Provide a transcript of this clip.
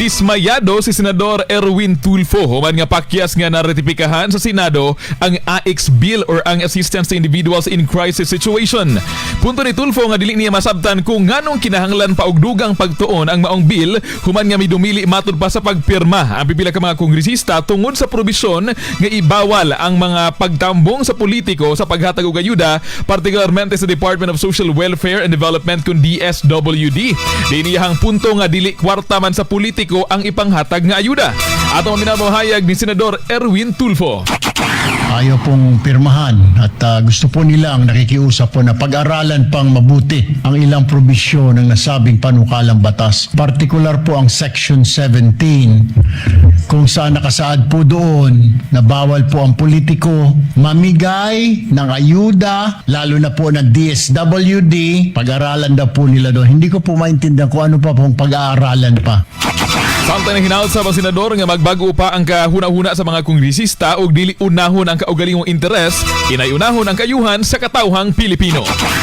Dismayado si Senador Erwin Tulfo human nga pakyas nga naratipikahan sa Senado ang AICS Bill or ang Assistance to Individuals in Crisis Situation. Punto ni Tulfo nga dili niya masabtan kung nganong kinahanglan pa og dugang pagtuon ang maong bill human nga midumili matud pa sa pagpirma ang pipila ka mga kongresista tungod sa probisyon nga ibawal ang mga pagtambong sa politiko sa paghatag og ayuda, partikularmente sa Department of Social Welfare and Development kun DSWD. Di niyahang punto nga dili kwarta man sa politiko ang ipanghatag nga ayuda. Ato ang minamahayag ni Senador Erwin Tulfo. Ayaw pong pirmahan at gusto po nila ang nakikiusap po na pag-aralan pang mabuti ang ilang probisyon ng nasabing panukalang batas. Partikular po ang Section 17 kung saan nakasaad po doon na bawal po ang politiko mamigay ng ayuda, lalo na po ng DSWD. Pag-aralan daw po nila doon. Hindi ko po maintindihan kung ano pa pong pag-aaralan pa. Samtang nanghinawat sa mga senador nga magbago pa ang kahuna-huna sa mga kongresista ug dili unahon ang kaugalingong interes, inay unahon ang kayuhan sa katawhang Pilipino.